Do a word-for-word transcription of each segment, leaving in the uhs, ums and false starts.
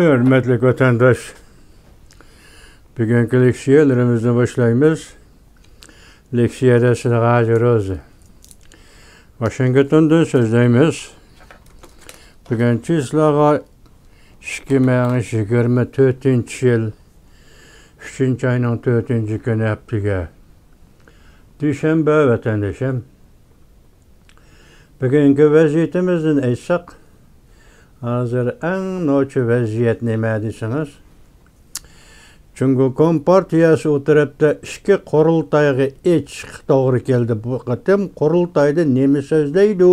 ھۆرمەتلىك ۋەتەنداش، بۈگۈنكى لېكسىيەلىرىمىزنى باشلايمىز. لېكسىيەدە سىلىغا ھازىر روزى. ۋاشىنگتوندىن سۆزلەيمىز. بۈگۈن چىسلاغا ئىككى مىڭ يىگىرمە تۆتىنچى يىل، ئۈچىنچى ئاينىڭ تۆتىنچى كۈنى ھەپتىگە. دۈشەنبە ۋەتەندىشىم. بۈگۈنكى ۋەزىيىتىمىزدىن ئېيتساق، ھازىر ئەڭ نوچى ۋەزىيەت نېمە دېسىڭىز، جۇڭگو كومپارتىيەسى ئۇ تەرەپتە ئىككى قۇرۇلتايغا ئېچىشقا توغرا كەلدى. بۇ قېتىم قۇرۇلتايدا نېمە سۆزلەيدۇ؟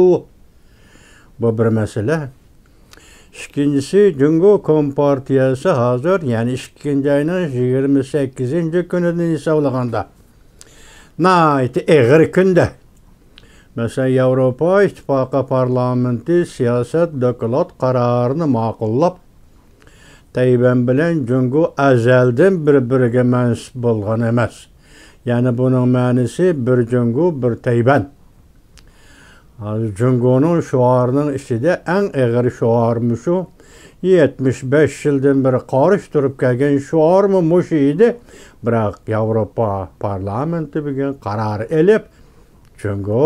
بۇ بىر مەسىلە. ئىككىنچىسى، جۇڭگو كومپارتىيەسى ھازىر، يەنى ئىككىنچى ئاينىڭ يىگىرمە سەككىزىنچى كۈنىدىن ھېسابلىغاندا، ناھايىتى ئېغىر كۈندە. مەسىلەن، ياۋروپا ئىتتىپاقى پارلامېنتى سىياسەت دوكلات قارارىنى ماقۇللاپ، تەيۋەن بىلەن جۇڭگو ئەزەلدىن بىر-بىرىگە مەنسۇپ بولغان ئەمەس. يەنى بۇنىڭ مەنىسى بىر جۇڭگو، بىر تەيۋەن. ھازىر جۇڭگونىڭ شوئارىنىڭ ئىچىدە ئەڭ ئېغىر شوئار مۇشۇ. يەتمىش بەش يىلدىن بېرى قارشى تۇرۇپ كەلگەن شوئارمۇ مۇشۇ ئىدى. بىراق ياۋروپا پارلامېنتى بۈگۈن قارار ئېلىپ، جۇڭگو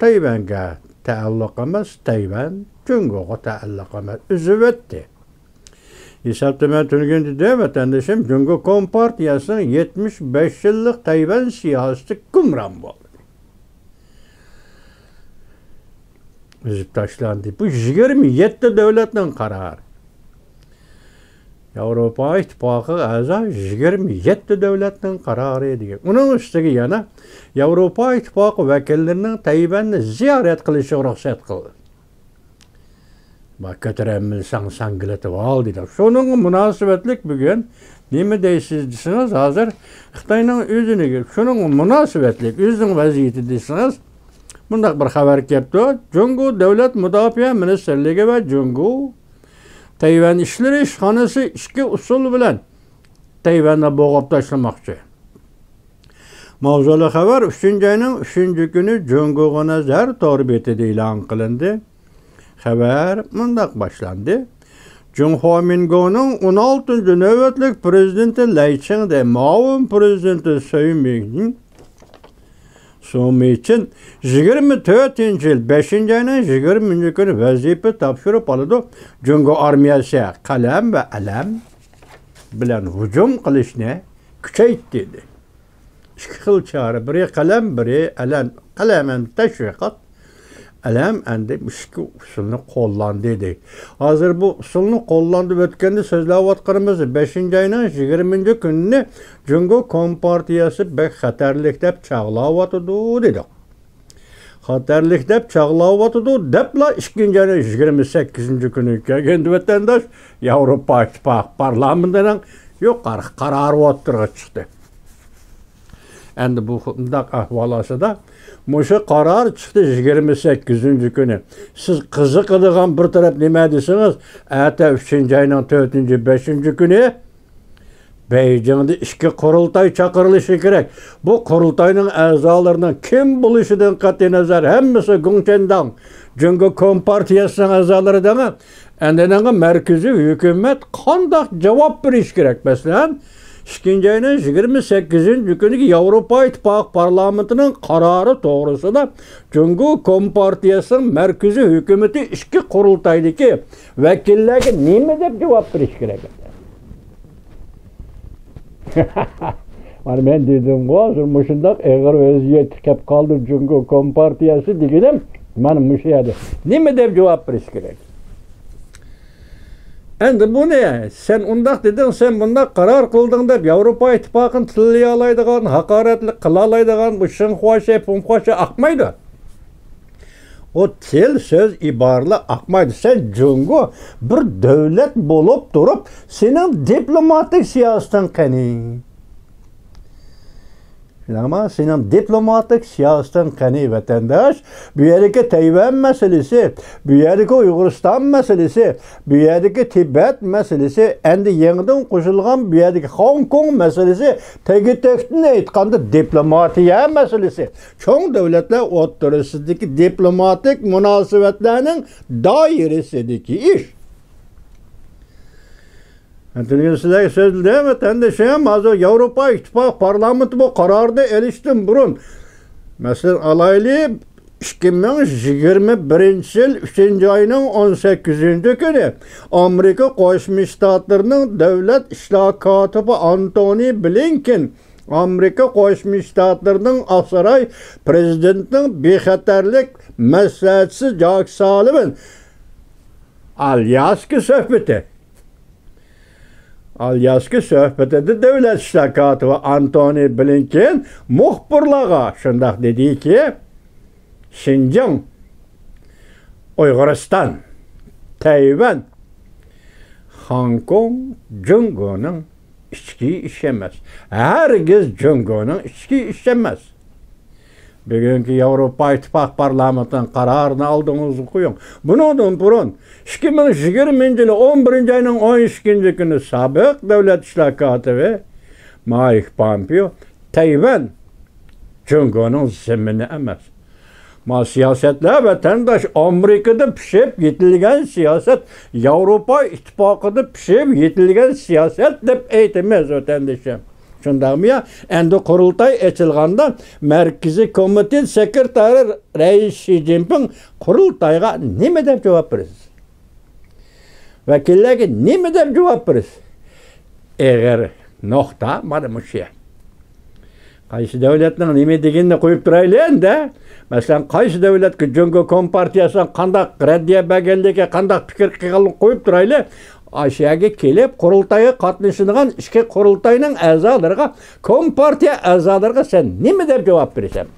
تەيۋەنگە تەئەللۇق ئەمەس، تەيۋەن جۇڭگوغا تەئەللۇق ئەمەس، ئۈزۈۋەتتى. ھېسابتا مەن تۈنۈگۈن دېدىم، ۋەتەندىشىم، جۇڭگو كومپارتىيەسىنىڭ يەتمىش بەش يىللىق تەيۋەن سىياسىتى گۇمران بولدى. ئۈزۈپ تاشلاندى. بۇ يىگىرمە يەتتە دۆلەتنىڭ قارارى. ياۋروپا ئىتتىپاقىغا ئەزا يىگىرمە يەتتە دۆلەتنىڭ قارارى دېگەن. ئۇنىڭ ئۈستىگە يەنە ياۋروپا ئىتتىپاقى ۋەكىللىرىنىڭ تەيۋەننى زىيارەت قىلىشىغا رۇخسەت قىلدى. بار، كۆتۈرەلمىسەڭ ساڭگىلىتىۋال دېدى. شۇنىڭغا مۇناسىۋەتلىك بۈگۈن نېمە دەيسىز دېسىڭىز، ھازىر خىتاينىڭ ئۆزىنىڭ، شۇنىڭغا مۇناسىۋەتلىك ئۆزىنىڭ ۋەزىيىتى دېسىڭىز، مۇنداق بىر خەۋەر كەپتۇ. جۇڭگو دۆلەت مۇداپىئە مىنىستىرلىكى ۋە جۇڭگو تەيۋەن ئىشلىرى ئىشخانىسى ئىككى ئۇسۇل بىلەن تەيۋەننى بوغۇپ تاشلىماقچى. ماۋزۇلۇق خەۋەر ئۈچىنچى ئاينىڭ ئۈچىنچى كۈنى جۇڭگوغا نەزەر تور بېتىدە ئېلان قىلىندى. خەۋەر مۇنداق باشلاندى. جۇڭخۇا مىنگونىڭ ئون ئالتىنچى نۆۋەتلىك پىرېزىدېنتى لەي چىڭدې، مۇئاۋىن پىرېزىدېنتى سۈي مىڭ، سۇ مىچىن يىگىرمە تۆتىنچى يىل بەشىنچى ئاينىڭ يىگىرمىنچى كۈنى ۋەزىپە تاپشۇرۇپ ئالىدۇ. جۇڭگو ئارمىيەسى قەلەم ۋە ئەلەم بىلەن ھۇجۇم قىلىشنى كۈچەيتتى، دېدى. ئىككى خىل چارە، بىرى قەلەم، بىرى ئەلەم. قەلەم ئەمدى تەشۋىقات، ئەلەم ئەمدى ئىككى ئۇسۇلنى قوللاندى، دېدى. ھازىر بۇ ئۇسۇلنى قوللاندى ئۆتكەندە سۆزلەۋاتقىنىمىز بەشىنچى ئاينىڭ يىگىرمىنچى كۈنىنى جۇڭگو كومپارتىيەسى بەك خەتەرلىك دەپ چاغلاۋاتىدۇ، دېدۇق. خەتەرلىك دەپ چاغلاۋاتىدۇ دەپلا ئىككىنچى ئاينىڭ يىگىرمە سەككىزىنچى كۈنى كەلگەندە ۋەتەنداش ياۋروپا ئىتتىپاقى پارلامېنتىنىڭ يۇقىرىقى قارارى ئوتتۇرىغا چىقتى. ئەمدى بۇ مۇنداق ئەھۋال ئاستىدا مۇشۇ قارار چىقتى يىگىرمە سەككىزىنچى كۈنى. سىز قىزىقىدىغان بىر تەرەپ نېمە دېسىڭىز، ئەتە ئۈچىنچى ئاينىڭ تۆتىنچى، بەشىنچى كۈنى بېيجىڭدا ئىككى قۇرۇلتاي چاقىرىلىشى كېرەك. بۇ قۇرۇلتاينىڭ ئەزالىرىنىڭ كىم بولۇشىدىن قەتئىينەزەر، ھەممىسى گۇڭچەنداڭ، جۇڭگو كومپارتىيەسىنىڭ ئەزالىرى دەڭە. ئەندىنىڭ مەركىزىي ھۆكۈمەت قانداق جاۋاب بېرىشى كېرەك؟ مەسىلەن، ئىككىنچى ئاينىڭ يىگىرمە سەككىزىنچى كۈنىگە ياۋروپا ئىتتىپاقى پارلامېنتىنىڭ قارارى توغرىسىدا جۇڭگو كومپارتىيەسىنىڭ مەركىزىي ھۆكۈمىتى ئىككى قۇرۇلتايدىكى ۋەكىللەرگە نېمە دەپ جاۋاب بېرىشى كېرەك؟ مانا مەن دېدىمغۇ، ھازىر مۇشۇنداق ئېغىر ۋەزىيەتكە كەپ قالدى جۇڭگو كومپارتىيەسى دېگىنىم مانا مۇشۇ يەردە. نېمە دەپ جاۋاب بېرىش كېرەك؟ ئەمدى بۇنى سەن ئۇنداق دېدىڭ، سەن بۇنداق قارار قىلدىڭ دەپ ياۋروپا ئىتتىپاقىنى تىللىيالايدىغان، ھاقارەتلىك قىلالايدىغان بۇ شىنخۇاشې، پۇڭخۇاشې ئاقمايدۇ. ئۇ تىل، سۆز، ئىبارىلەر ئاقمايدۇ. سەن جۇڭگو بىر دۆلەت بولۇپ تۇرۇپ، سېنىڭ دىپلوماتىك سىياسىتىڭ قېنى؟ بىلەڭما، سېنىڭ دىپلوماتىك سىياسىتىڭ قېنى، ۋەتەنداش؟ بۇ يەردىكى تەيۋەن مەسىلىسى، بۇ يەردىكى ئۇيغۇرىستان مەسىلىسى، بۇ يەردىكى تىبەت مەسىلىسى، ئەمدى يېڭىدىن قوشۇلغان بۇ يەردىكى خوڭكوڭ مەسىلىسى، تېگى-تەكتىنى ئېيتقاندا دىپلوماتىيە مەسىلىسى. چوڭ دۆلەتلەر ئوتتۇرىسىدىكى دىپلوماتىك مۇناسىۋەتلەرنىڭ دائىرىسىدىكى ئىش. مەن تۈنۈگۈن سىلەرگە سۆزلىدىم، ۋەتەندىشىم، ھازىر ياۋروپا ئىتتىپاق پارلامېنتى بۇ قارارنى ئېلىشتىن بۇرۇن، مەسىلەن، ئالايلى، ئىككى مىڭ يىگىرمە بىرىنچى يىل ئۈچىنچى ئاينىڭ ئون سەككىزىنچى كۈنى ئامېرىكا قوشما شتاتلىرىنىڭ دۆلەت ئىشلار كاتىپى ئانتونى بلىنكېن ئامېرىكا قوشما شتاتلىرىنىڭ ئاقساراي پرېزىدېنتىنىڭ بىخەتەرلىك مەسلىھەتچىسى جاك سالىۋان ئالياسكا سۆھبىتى. ئالياسكا سۆھبىتىدە دۆلەت ئىشلار كاتىپى ئانتونى بلىنكېن مۇخبىرلارغا شۇنداق دېدىكى، شىنجاڭ، ئۇيغۇرىستان، تەيۋەن، خوڭكوڭ جۇڭگونىڭ ئىچكى ئىشى ئەمەس. ھەرگىز جۇڭگونىڭ ئىچكى ئىشى ئەمەس. بۈگۈنكى ياۋروپا ئىتتىپاق پارلامېنتىنىڭ قارارىنى ئالدىڭىزغا قويۇڭ. بۇنىڭدىن بۇرۇن، ئىككى مىڭ يىگىرمىنچى يىلى ئون بىرىنچى ئاينىڭ ئون ئىككىنچى كۈنى سابىق دۆلەت ئىشلار كاتىپى مايك پومپېئو، تەيۋەن جۇڭگونىڭ زېمىنى ئەمەس. ما سىياسەتلەر، ۋەتەنداش، ئامېرىكىدا پىشىپ يېتىلگەن سىياسەت، ياۋروپا ئىتتىپاقىدا پىشىپ يېتىلگەن سىياسەت دەپ ئېيتىمىز، ۋەتەندىشىم. شۇنداقمۇ يا؟ ئەمدى قۇرۇلتاي ئېچىلغاندا، مەركىزىي كومىتېت سېكرېتارى رەئىس شى جىنپىڭ قۇرۇلتايغا نېمە دەپ جاۋاب بېرىسىز؟ ۋەكىللەرگە نېمە دەپ جاۋاب بېرىسىز؟ ئېغىر نۇقتا مانا مۇشۇ. قايسى دۆلەتنىڭ نېمە دېگىنىنى قويۇپ تۇرايلى ئەمدى. مەسىلەن، قايسى دۆلەتكە جۇڭگو كومپارتىيەسىنىڭ قانداق رەددىيە بەرگەنلىكى، قانداق پىكىر قىلغانلىقىنى قويۇپ تۇرايلى. ئاشۇ يەرگە كېلىپ، قۇرۇلتايغا قاتنىشىدىغان ئىچكى قۇرۇلتاينىڭ ئەزالىرىغا، كومپارتىيە ئەزالىرىغا سەن نېمە دەپ جاۋاب بېرىسەن؟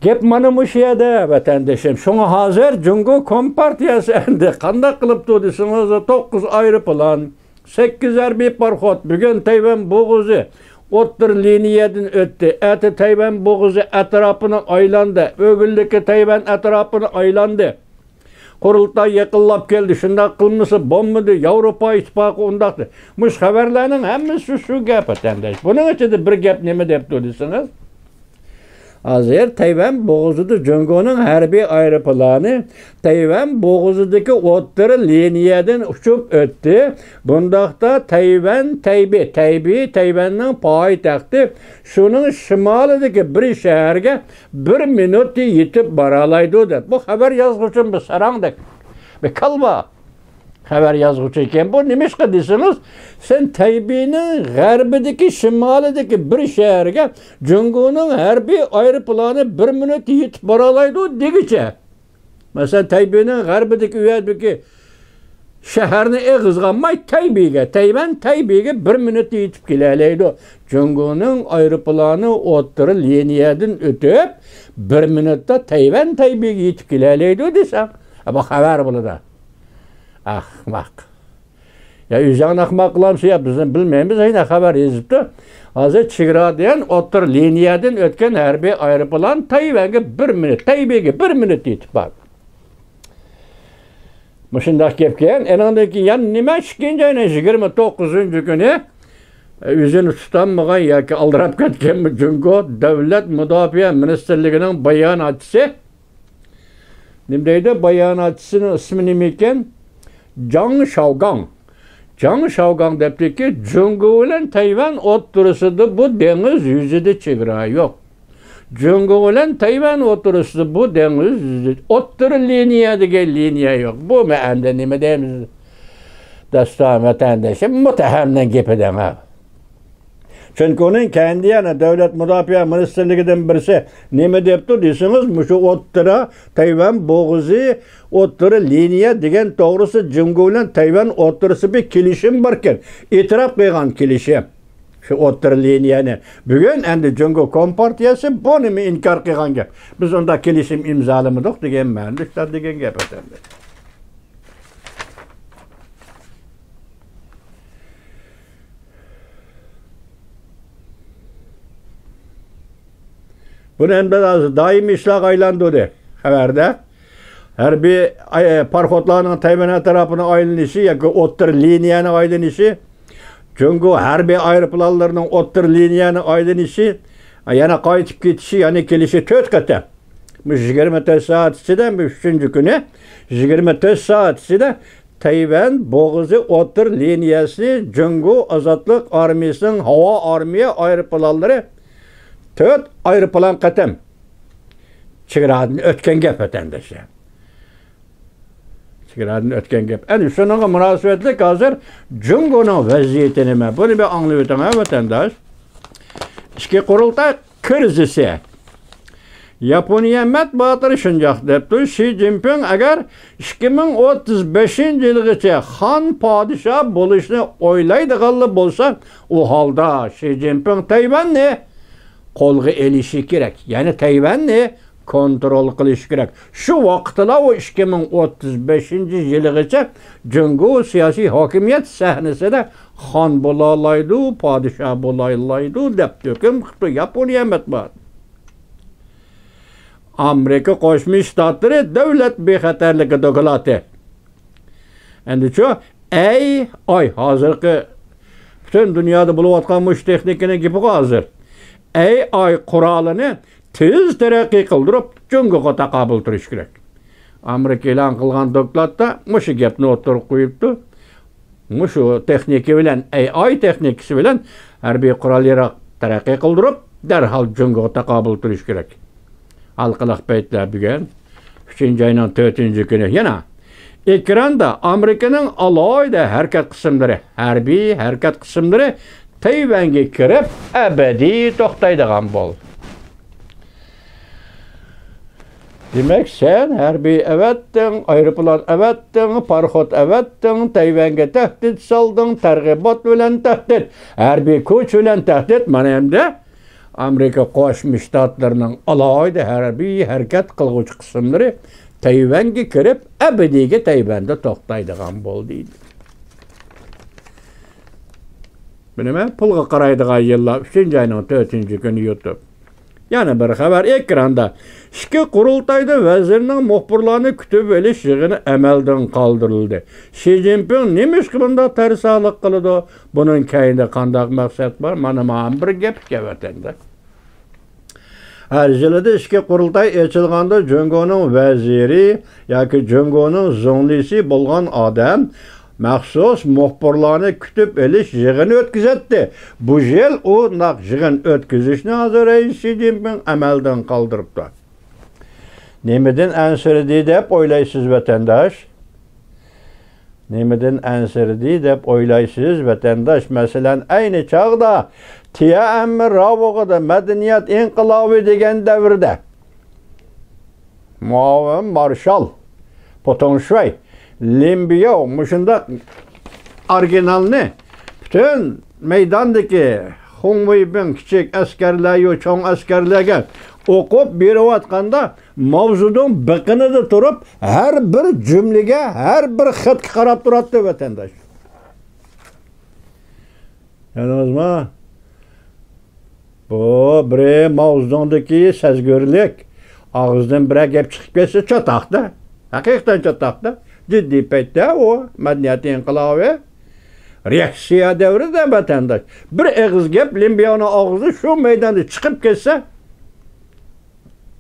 گەپ مانا مۇشۇ يەردە، ۋەتەندىشىم. شۇڭا ھازىر جۇڭگو كومپارتىيەسى ئەمدى قانداق قىلىپتۇ دېسىڭىز، توققۇز ئايروپىلان، سەككىز ھەربىي پاراخوت بۈگۈن تەيۋەن بوغۇزى ئوتتۇرا لىنىيەدىن ئۆتتى. ئەتە تەيۋەن بوغۇزى ئەتراپىنى ئايلاندى. ئۆگۈنلۈكى تەيۋەن ئەتراپىنى ئايلاندى. قۇرۇلتاي يېقىنلاپ كەلدى. شۇنداق قىلمىسا بولمىدى. ياۋروپا ئىتتىپاقى ئۇنداق دېدى. مۇشۇ خەۋەرلەرنىڭ ھەممىسى شۇ گەپ، ۋەتەنداش. بۇنىڭ ئىچىدە بىر گەپ نېمە دەپتۇ دېسىڭىز، ھازىر تەيۋەن بوغۇزىدا جۇڭگونىڭ ھەربىي ئايروپىلانى تەيۋەن بوغۇزىدىكى ئوتتۇرا لىنىيەدىن ئۇچۇپ ئۆتتى. بۇنداقتا تەيۋەن، تەيبېي، تەيبېي تەيۋەننىڭ پايتەختى، شۇنىڭ شىمالىدىكى بىر شەھەرگە بىر مىنۇتتا يېتىپ بارالايدۇ دەپ. بۇ خەۋەر يازغۇچىمۇ بىر ساراڭدەك، بىر كالۋا خەۋەر يازغۇچى ئىكەن. بۇ نېمىشقا دېسىڭىز، سەن تەيبېينىڭ غەربىدىكى، شىمالىدىكى بىر شەھەرگە جۇڭگونىڭ ھەربىي ئايروپىلانى بىر مىنۇتتا يېتىپ بارالايدۇ دېگۈچە. مەسىلەن، تەيبېينىڭ غەربىدىكى ئۇ يەردىكى شەھەرنى ئېغىزغا ئالماي تەيبېيگە، تەيۋەن تەيبېيگە بىر مىنۇتتا يېتىپ كېلەلەيدۇ. جۇڭگونىڭ ئايروپىلانى ئوتتۇرا لىنىيەدىن ئۆتۈپ، بىر مىنۇتتا تەيۋەن تەيبېيگە يېتىپ كېلەلەيدۇ دېسەڭ، بۇ خەۋەر بولىدۇ. ئەخمەق. يا ئۆزۈڭنى ئەخمەق قىلامسەن يا بىزنى بىلمەيمىز، ھەينە خەۋەر يېزىپتۇ. ھازىر چېگرادىن ئوتتۇرا لىنىيەدىن ئۆتكەن ھەربىي ئايروپىلان تەيۋەنگە بىر مىنۇت، تەيبېيگە بىر مىنۇت يېتىپ باردى. مۇشۇنداق گەپكەن. ئېنىڭدىن كېيىن يەنە نېمە، ئىككىنچى ئاينىڭ يىگىرمە توققۇزىنچى كۈنى، ئۆزىنى تۇتالمىغان ياكى ئالدىراپ كەتكەنمۇ جۇڭگو دۆلەت مۇداپىئە مىنىستىرلىكىنىڭ باياناتچىسى نېمە دەيدۇ؟ باياناتچىسىنىڭ ئىسمى نېمە ئىكەن؟ جاڭ شاۋگاڭ. جاڭ شاۋگاڭ دەپتىكى، جۇڭگو بىلەن تەيۋەن ئوتتۇرىسىدا بۇ دېڭىز يۈزىدە چېگرا يوق. جۇڭگو بىلەن تەيۋەن ئوتتۇرىسىدا بۇ دېڭىز يۈزى، ئوتتۇرا لىنىيە دېگەن لىنىيە يوق. بۇ مەنىدە نېمە دەيمىز؟ داستان ۋەتەندىشىم، مۇتتەھەمنىڭ گېپى دەڭ. چۈنكى ئۇنىڭ كەينىدە يەنە دۆلەت مۇداپىئە مىنىستىرلىكىدىن بىرسى نېمە دەپتۇ دېسىڭىز، مۇشۇ ئوتتۇرا تەيۋەن بوغۇزى، ئوتتۇرا لىنىيە دېگەن توغرىسى جۇڭگو بىلەن تەيۋەن ئوتتۇرىسى بىر كېلىشىم باركەن، ئېتىراپ قىلغان كېلىشىم. شۇ ئوتتۇرا لىنىيەنى بۈگۈن ئەمدى جۇڭگو كومپارتىيەسى بۇنىمۇ ئىنكار قىلغان گەپ. بىز ئۇنداق كېلىشىم ئىمزالىمىدۇق دېگەن مەنىدە شۇنداق دېگەن گەپ ئەمدى. بۇنى ئەمدى ھازىر دائىمىي ئىشلارغا ئايلاندۇردى خەۋەردە. ھەربىي ئاي-، پاراخوتلارنىڭ تەيۋەن ئەتراپىنى ئايلىنىشى ياكى ئوتتۇرا لىنىيەنى ئايلىنىشى، جۇڭگو ھەربىي ئايروپىلانلىرىنىڭ ئوتتۇرا لىنىيەنى ئايلىنىشى، يەنە قايتىپ كېتىشى، يەنە كېلىشى تۆت قېتىم. مۇشۇ يىگىرمە تۆت سائەت ئىچىدە، مۇشۇ ئۈچىنچى كۈنى يىگىرمە تۆت سائەت ئىچىدە تەيۋەن بوغۇزى ئوتتۇرا لىنىيەسىنى جۇڭگو ئازادلىق ئارمىيىسىنىڭ ھاۋا ئارمىيە ئايروپىلانلىرى تۆت ئايروپىلان قېتىم چېگرادىن ئۆتكەن گەپ، ۋەتەنداشلار. چېگرادىن ئۆتكەن گەپ. ئەنە شۇنىڭغا مۇناسىۋەتلىك ھازىر جۇڭگونىڭ ۋەزىيىتى نېمە؟ بۇنى بىر ئاڭلىۋېتىڭ، ھە، ۋەتەنداش. ئىچكى قۇرۇلتاي كىرىزىسى. ياپونىيە مەتبۇئاتلىرى شۇنداق دەپتۇ، شى جىنپىڭ ئەگەر ئىككى مىڭ ئوتتۇز بەشىنچى يىلغىچە خان پادىشاھ بولۇشنى ئويلايدىغانلا بولسا، ئۇ ھالدا شى جىنپىڭ تەيۋەننى قولغا ئېلىشى كېرەك. يەنى تەيۋەننى كونترول قىلىشى كېرەك. شۇ ۋاقىتلا ئۇ ئىككى مىڭ ئوتتۇز بەشىنچى يىلىغىچە جۇڭگو سىياسىي ھاكىمىيەت سەھنىسىدە خان بولالايدۇ، پادىشاھ بولالايدۇ دەپ ھۆكۈم قىپتۇ ياپونىيە مەتبۇئات. ئامېرىكا قوشما شتاتلىرى دۆلەت بىخەتەرلىكى دوكلاتى. ئەمدىچۇ، ئەي ئاي، ھازىرقى پۈتۈن دۇنيادا بولۇۋاتقان مۇشۇ تېخنىكىنىڭ گېپىغۇ ھازىر. ئەي ئاي قورالىنى تېز تەرەققىي قىلدۇرۇپ، جۇڭگوغا تاقابىل تۇرۇش كېرەك. ئامېرىكا ئېلان قىلغان دوكلاتتا مۇشۇ گەپنى ئوتتۇرىغا قويۇپتۇ. مۇشۇ تېخنىكا بىلەن، ئەي ئاي تېخنىكىسى بىلەن ھەربىي قورال ياراغ تەرەققىي قىلدۇرۇپ، دەرھال جۇڭگوغا تاقابىل تۇرۇش كېرەك. ھالقىلىق پەيتلەر بۈگۈن، ئۈچىنچى ئاينىڭ تۆتىنچى كۈنى يەنە ئېكراندا ئامېرىكىنىڭ ئالاھىدە ھەرىكەت قىسىملىرى، ھەربىي ھەرىكەت قىسىملىرى تەيۋەنگە كىرىپ، ئەبەدىي توختايدىغان بولدى. دېمەك، سەن ھەربىي ئەۋەتتىڭ، ئايروپىلان ئەۋەتتىڭ، پاراخوت ئەۋەتتىڭ، تەيۋەنگە تەھدىت سالدىڭ، تەرغىبات بىلەن تەھدىت، ھەربىي كۈچ بىلەن تەھدىت. مانا ئەمدى ئامېرىكا قوشما شتاتلىرىنىڭ ئالاھىدە ھەربىي ھەرىكەت قىلغۇچى قىسىملىرى تەيۋەنگە كىرىپ، ئەبەدىيگە تەيۋەندە توختايدىغان بولدى. بۇ نېمە؟ پۇلغا قارايدىغان يىللار، ئۈچىنچى ئاينىڭ تۆتىنچى كۈنى يۇتۇپ. يەنە بىر خەۋەر ئېكراندا. ئىچكى قۇرۇلتايدا ۋەزىرنىڭ مۇخبىرلارنى كۈتۈۋېلىش يىغىنى ئەمەلدىن قالدۇرۇلدى. شى جىنپىڭ نېمىشقا بۇنداق تەرسالىق قىلىدۇ؟ بۇنىڭ كەينىدە قانداق مەقسەت بار؟ مانا، مانا بىر گەپ ئىكەن ۋەتەندە. ھەر يىلىدا ئىچكى قۇرۇلتاي ئېچىلغاندا جۇڭگونىڭ ۋەزىرى ياكى جۇڭگونىڭ زۇڭلىسى بولغان ئادەم مەخسۇس مۇخبىرلارنى كۈتۈپ ئېلىش يىغىنى ئۆتكۈزەتتى. بۇ يىل ئۇنداق يىغىن ئۆتكۈزۈشنى ھازىر رەئىس شى جىنپىڭ ئەمەلدىن قالدۇرۇپتۇ. نېمىدىن ئەنسىرىدى دەپ ئويلايسىز، ۋەتەنداش؟ نېمىدىن ئەنسىرىدى دەپ ئويلايسىز، ۋەتەنداش؟ مەسىلەن، ئەينى چاغدا تيەنئەنمېن راۋىغىدا مەدەنىيەت ئىنقىلابى دېگەن دەۋردە مۇئاۋىن مارشال پوتۇڭشۈەي، لىن بىياۋ مۇشۇنداق ئارگىنالنى پۈتۈن مەيداندىكى خۇڭ ۋېيبىڭ كىچىك ئەسكەرلەرگە، چوڭ ئەسكەرلەرگە ئوقۇپ بېرىۋاتقاندا، ماۋزېدۇڭ بېقىنىدا تۇرۇپ، ھەر بىر جۈملىگە، ھەر بىر خەتكە قاراپ تۇراتتى، ۋەتەنداش. كۆردىڭىزمۇ؟ بۇ بىرى ماۋزېدۇڭدىكى سەزگۈرلۈك. ئاغزىدىن بىرەر گەپ چىقىپ كەتسە، چاتاقتا. ھەقىقەتەن چاتاقتا. جىددىي پەيتتە ئۇ مەدەنىيەت ئىنقىلابى، رېئاكسىيە دەۋرىدە، ۋەتەنداش. بىر ئېغىز گەپ لىن بىياۋنىڭ ئاغزىدىن شۇ مەيداندا چىقىپ كەتسە،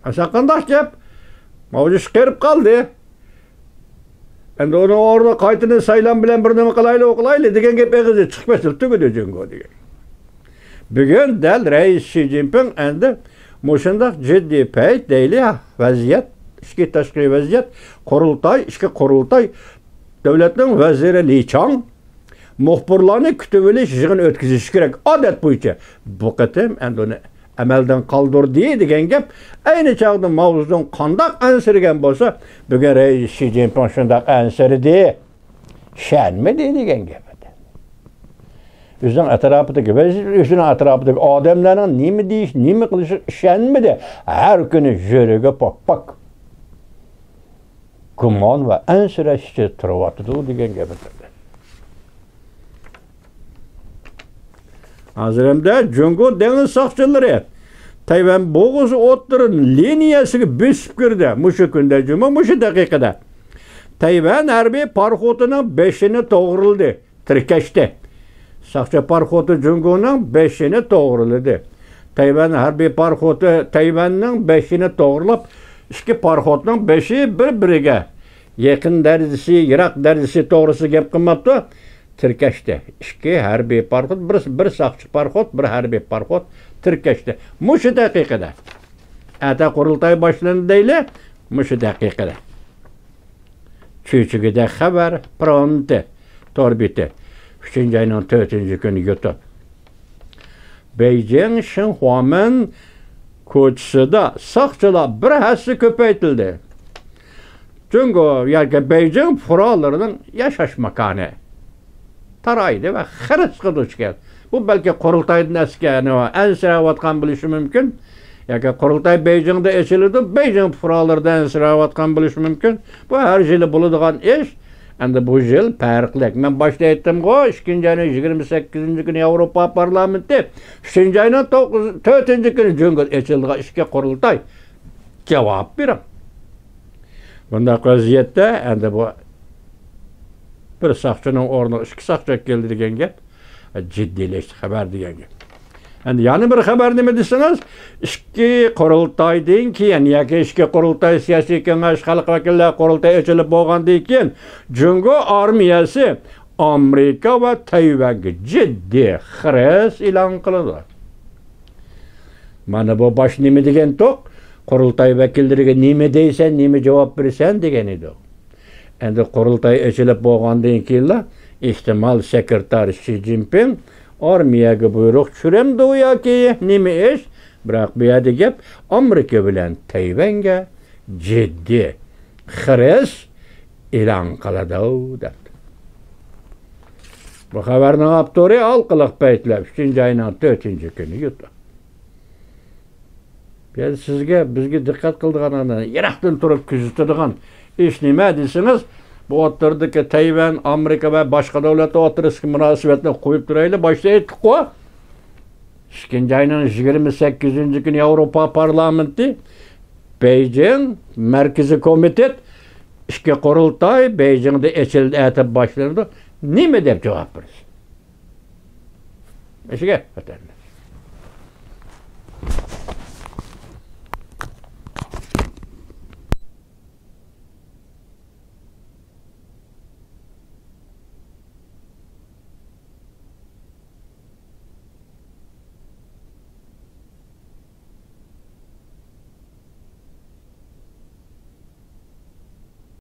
ئەسا قانداق گەپ؟ ماۋزېدۇڭ قېرىپ قالدى. ئەمدى ئۇنىڭ ئورنىغا قايتىدىن سايلام بىلەن بىر نېمە قىلايلى، ئۇ قىلايلى دېگەن گەپ ئېغىزدىن چىقىپ كەتسە، تۈگىدى جۇڭگو دېگەن. بۈگۈن دەل رەئىس شى جىنپىڭ ئەمدى مۇشۇنداق جىددىي پەيت دەيلى، ۋەزىيەت، ئىچكى تاشقى ۋەزىيەت، قۇرۇلتاي، ئىچكى قۇرۇلتاي، دۆلەتنىڭ ۋەزىرى لى چاڭ مۇخبىرلارنى كۈتۈۋېلىش يىغىنى ئۆتكۈزۈشى كېرەك، ئادەت بويىچە. بۇ قېتىم ئەمدى ئۇنى ئەمەلدىن قالدۇردى دېگەن گەپ. ئەينى چاغدا ماۋزېدۇڭ قانداق ئەنسىرىگەن بولسا، بۈگۈن رەئىس شى جىنپىڭ شۇنداق ئەنسىرىدى، ئىشەنمىدى دېگەن گەپ. ئۆزىنىڭ ئەتراپىدىكى ۋەزىيەت، ئۆزىنىڭ ئەتراپىدىكى ئادەملەرنىڭ نېمە دېيىش، نېمە قىلىشىغا ئىشەنمىدى. ھەر كۈنى يۈرىكى پاك-پاك گۇمان ۋە ئەنسىرەش ئىچىدە تۇرۇۋاتىدۇ دېگەن گەپ. ھازىر ھەمدە جۇڭگو دېڭىز ساقچىلىرى تەيۋەن بوغۇزى ئوتتۇرا لىنىيەسىگە بېسىپ كىردى. مۇشۇ كۈندە جۇمۇ، مۇشۇ دەقىقىدە تەيۋەن ھەربىي پاراخوتىنىڭ بېشىنى توغرىلىدى، تىركەشتى. ساقچى پاراخوتى جۇڭگونىڭ بېشىنى توغرىلىدى. تەيۋەن ھەربىي پاراخوتى تەيۋەننىڭ بېشىنى توغرىلاپ، ئىككى پاراخوتنىڭ بېشى بىر-بىرىگە يېقىن دەرىجىسى، يىراق دەرىجىسى توغرىسىدا گەپ قىلماپتۇ. تىركەشتى. ئىككى ھەربىي پاراخوت، بىر، بىر ساقچى پاراخوت، بىر ھەربىي پاراخوت تىركەشتى. مۇشۇ دەقىقىدە. ئەتە قۇرۇلتاي باشلىنىدۇ دەيلى. مۇشۇ دەقىقىدە. چۈيچۈگىدە خەۋەر، پىرونتى، تور بېتى. ئۈچىنچى ئاينىڭ تۆتىنچى كۈنى يۇتۇپ. بېيجىڭ شىنخۇامېن كوچىسىدا ساقچىلار بىر ھەسسە كۆپەيتىلدى. جۇڭگو ياكى بېيجىڭ پۇقرالىرىنىڭ ياشاش ماكانى تارايدى ۋە خىرىسقا دۇچ كەلدى. بۇ بەلكى قۇرۇلتايدىن ئەسكە-، ئەنسىرەۋاتقان بولۇشى مۇمكىن. ياكى قۇرۇلتاي بېيجىڭدا ئېچىلىدۇ، بېيجىڭ پۇقرالىرىدا ئەنسىرەۋاتقان بولۇشى مۇمكىن. بۇ ھەر يىلى بولىدىغان ئىش. ئەمدى بۇ يىل پەرقلىق. مەن باشتا ئېيتتىمغۇ، ئىككىنچى ئاينىڭ يىگىرمە سەككىزىنچى كۈنى ياۋروپا پارلامېنتى، ئۈچىنچى ئاينىڭ توققۇز، تۆتىنچى كۈنى جۇڭگودا ئېچىلىدىغان ئىشقا قۇرۇلتاي. جاۋاب بېرىڭ. بۇنداق ۋەزىيەتتە ئەمدى بۇ بىر ساقچىنىڭ ئورنىغا ئىككى ساقچى كەلدى دېگەن گەپ، جىددىيلەشتى خەۋەر دېگەن گەپ. ئەمدى يەنە بىر خەۋەر نېمە دېسىڭىز، ئىككى قۇرۇلتايدىن كېيىن ياكى ئىككى قۇرۇلتاي، سىياسىي كېڭەش، خەلق ۋەكىللەر قۇرۇلتىيى ئېچىلىپ بولغاندىن كېيىن جۇڭگو ئارمىيەسى ئامېرىكا ۋە تەيۋەنگە جىددىي خىرىس ئېلان قىلىدۇ. مانا بۇ باش نېمە دېگەنتۇق؟ قۇرۇلتاي ۋەكىللىرىگە نېمە دەيسەن، نېمە جاۋاب بېرىسەن دېگەن ئىدۇق. ئەمدى قۇرۇلتاي ئېچىلىپ بولغاندىن كېيىنلا، ئېھتىمال، سېكرېتار شى جىنپىڭ ئارمىيەگە بۇيرۇق چۈشۈرەمدۇ ياكى نېمە ئىش؟ بىراق بۇ يەردە گەپ ئامېرىكا بىلەن تەيۋەنگە جىددىي خىرىس ئېلان قىلىدۇ، دەپتۇ. بۇ خەۋەرنىڭ ئاپتورى ھالقىلىق پەيتلەر، ئۈچىنچى ئاينىڭ تۆتىنچى كۈنى يۇتۇپ. يەنى سىزگە، بىزگە دىققەت قىلىدىغان، يىراقتىن تۇرۇپ كۆزىتىدىغان ئىش نېمە دېسىڭىز، بۇ ئوتتۇرىدىكى تەيۋەن، ئامېرىكا ۋە باشقا دۆلەتلەر ئوتتۇرىسىدىكى مۇناسىۋەتنى قويۇپ تۇرايلى. باشتا ئېيتتۇققۇ، ئىككىنچى ئاينىڭ يىگىرمە سەككىزىنچى كۈنى ياۋروپا پارلامېنتى، بېيجىڭ، مەركىزىي كومىتېت، ئىككى قۇرۇلتاي بېيجىڭدا ئېچىلدى، ئەتە باشلىنىدۇ. نېمە دەپ جاۋاب بېرىسىز؟ ئىشىگە ۋەتەندە.